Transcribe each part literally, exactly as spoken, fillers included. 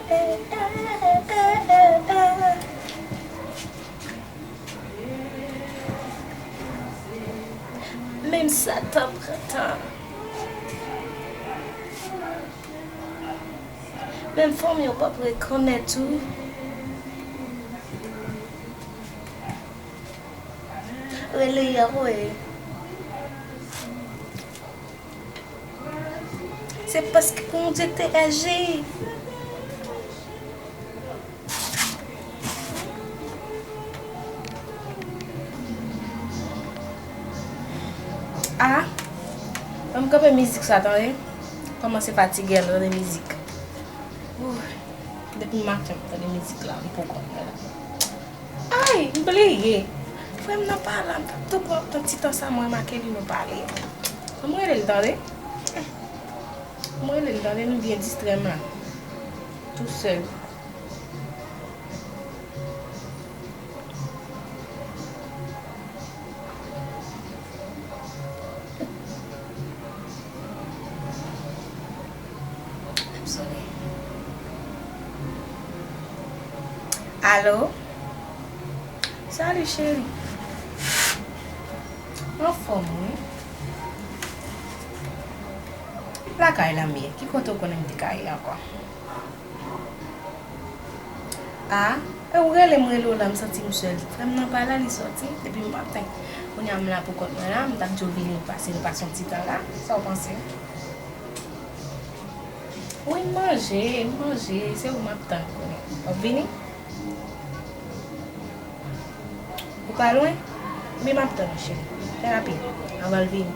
Menm sa t ap pran tan. Menm fanmi w p ap rekonèt ou. Rele y ap voye. Se paske Bondye te aji. Ah, ann kanpe mizik sa tande. Kòmanse fatige an tande mizik. Ouh, depi maten m tande mizik la, m poko ap fè la. Ay, m bliye. Frè m nan pa la, m t ap tou pran tan ti tan sa mwen make li nou pale. Ann rele l tande. Ann rele l tande, nou byen distrè m la. Tou sèl. Alo? Salut cheri. Anfòm wi. Lakay la m ye. Ki kote w konnen m te ka ye ankò? Ah, e ou rele m, rele w la, m santi m sèl. Frè m nan pa la, li sòti depi maten. Kounye a m la pou kont mwen la, m t ap di w vini pase nou pase yon ti tan la. Sa w panse? Wi, m manje, m manje, se ou m ap tann kounye a. W ap vini? Ou pa lwen? Ebyen m ap tann ou cheri. Fè rapid, anvan l vini.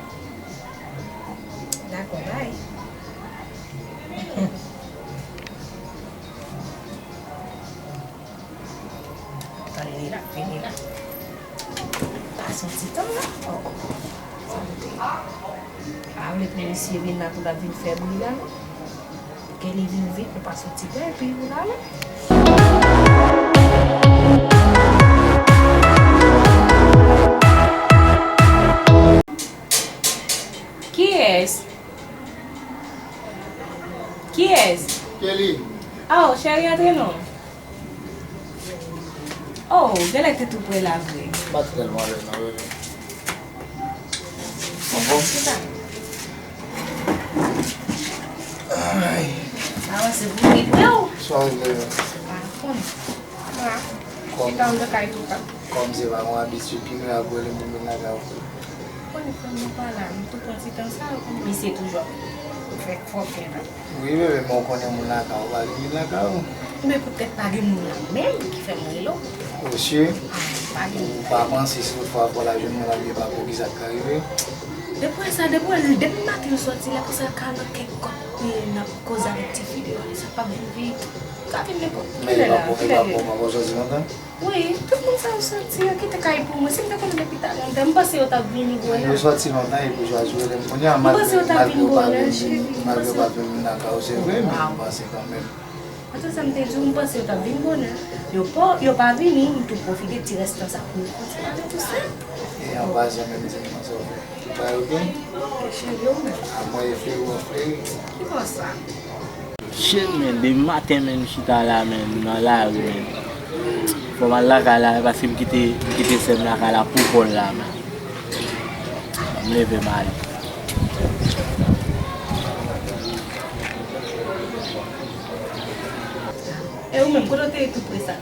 Dakò, bay. Tann li la, vini la. Pase yon ti tan la. Oh, oh. Sa m te. Pa vle pou misye vin la pou l ap vin fè bri la non. Ke li vin vit, nou pase yon ti tan epi nou ale. Kiyès? Kiyès? Kelly. Oh, cheri, antre non. Oh, genlè te tou pre la vre. M pa t tèlman lwen non, bebe. Anfòm? Chita. Ay. Avanse pou rive w. Sa w vle? Pa konn. Kòm, chita m nan kay tou tan. Kòm se pa yon abitid ki nou ap rele moun vin lakay ou. Konnen frè m nan pa la, m tou pran ti tan sa, ou konnen misye toujou ap fè fòkè la. Wi, bebe, men ou konnen moun lakay ou pa vin lakay ou. Men poutèt pa gen moun la menm ki fè m rele w. Ou si? Ah, pa gen. Ou pa panse si toutfwa fò la jwenn moun la byen pa pou ki sa k ka rive? Depi sa, depi, depi maten m sòti la, pou sa ka nan kèk kòt, eh, n ap koze avèk tifi deyò, sa p ap vin vit. Ka vin nenpòt kilè la, kilè li ye? Men li pa pou, li pa pou, pa pou sòti lontan? Wi, tout moun sa yo sòti, yo kite kay pou mwen. Si m te konnen depi talè, m te, m panse yo t ap vini bonè. Yo sòti lontan epi w chwazi rele m kounye a, malgre, malgre yo pa vin, malgre yo pa vin lakay ou, se vre, men m panse kanmenm. Antouka, sa m te di w, m panse yo t ap vin bonè. Yo pa, yo pa vini, m tou pwofite ti rès tan sa pou nou kontinye pale tou sèl. E an pasan, menm di m nan sa w fè. Ou pa yo byen? Cheri, ou menm? A mwen e fleri, ou an fleri. Ki bò sa? Shit, men, depi maten, men, m chita la, men, nan lari, men. Fò m al lakay la, paske m kite, m kite sè m lakay la pou kò l la, men. M leve m ale. E ou menm, kote w te ye tou pre sa?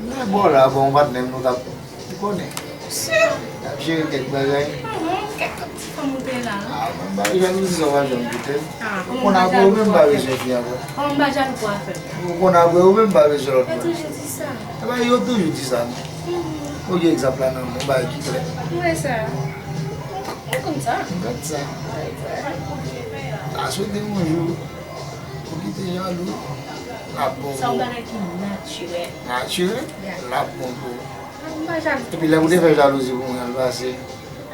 Nan bò la, bon, patnè m, nou t ap, ou konnen. Sè. N ap jere kèk bagay. Ahn, kèk ti fanm ou te la, non? Ah, mwen m pa jalouzi sa, w pa janm doute. Ah, ou konn apre ou menm pa bezwen fi ankò. Kòman m pa jalou pou afè m? Ou konn apre ou menm pa bezwen lòt moun. Yo toujou di sa. Ebyen, yo toujou di sa, non? Mhm. Ou gen egzanp la nan men w, bagay ki klè. M wè sa. M konn sa. M konn sa. M swete yon jou ou kite jalou, l ap bon pou ou. Sa yon bagay ki natirèl. Natirèl? Yeah. L ap bon pou ou. Ah, m pa jalou. Epi lè ou te fè jalouzi pou mwen, l pase.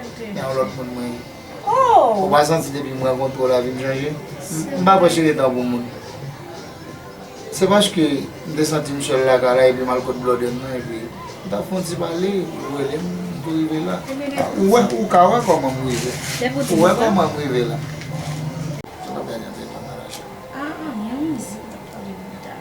Ok. Gen yon lòt moun mwen ye. Oh! Ou pa santi depi m rankontre w la vi m chanje? M, m pa pran chire tan pou moun. Se paske m te santi m sèl lakay la epi m al kot blòdè m nan epi m t ap fè yon ti pale, ou rele m, m tou rive la. Ou wè, ou ka wè kòman m rive. Ou wè kòman m rive la. Sa t ap gade yon telefòn nan lache. Ah, ah, yon mizik m t ap tande depi talè.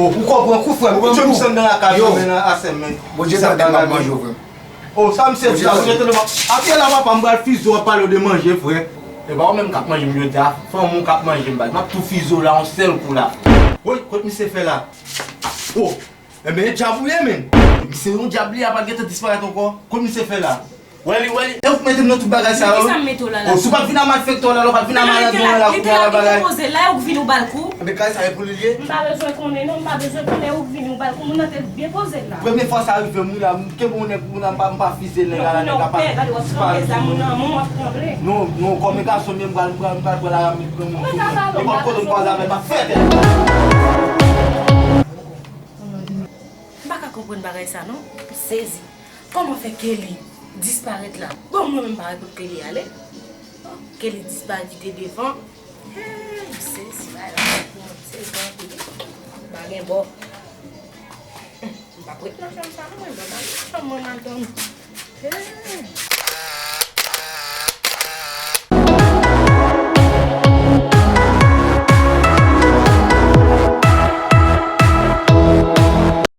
O, ou konpran kou frè m. Ou konpran kou. Misye nan lakay yo, men nan asè men. Bondye gade m ap manje w frè m. O, sa misye di la, ou jete nan. Atè la papa, m pral fize w ap pale w de manje frè. E pa ou menm k ap manje m jodi a, fanmi w k ap manje m baz. M ap tou fize w la yon sèl kou la. Woy, kot misye fè la? O, enben e dyab ou ye menm. Misye yon dyab li a pa gentan disparèt ankò. Kot misye fè la? Wè li, wè li. E ou k mete m nan tout bagay sa yo. Kisa m mete w la la? O, si w pa t vin a malfektè w la la, w pa t vin a malandren w la, kounye a la bagay. Li te la, li te poze la, e ou k vin ou ba l kou. Enben kay sa e pou li l ye. M pa bezwen konnen non, m pa bezwen konnen, ou k vin ou ba l kou, moun nan te byen poze l la. Premye fwa sa rive m wi la, m kenbe yon nèg, moun nan m pa, m pa fize l, nèg la, nèg la pa disparèt. Gade w ap tranble, sa moun nan, moun w ap tranble. Non, non, kòm e gason m ye, m pral, m pral, m pral pran lame m pran moun. Nenpòt kote m kwaze avè l, m ap fè tèt. M pa ka konprann bagay sa non, m sezi. Kòman fè Kelly disparèt la? Bon, mwen menm pa wè kot Kelly ale. Kelly disparèt kite devan. Hey, m sezi bagay la, m sezi anpil. Pa gen bò. M p ap ret nan chanm sa non, mwen, m pral al nan chanm mwen m al dòmi. Hey,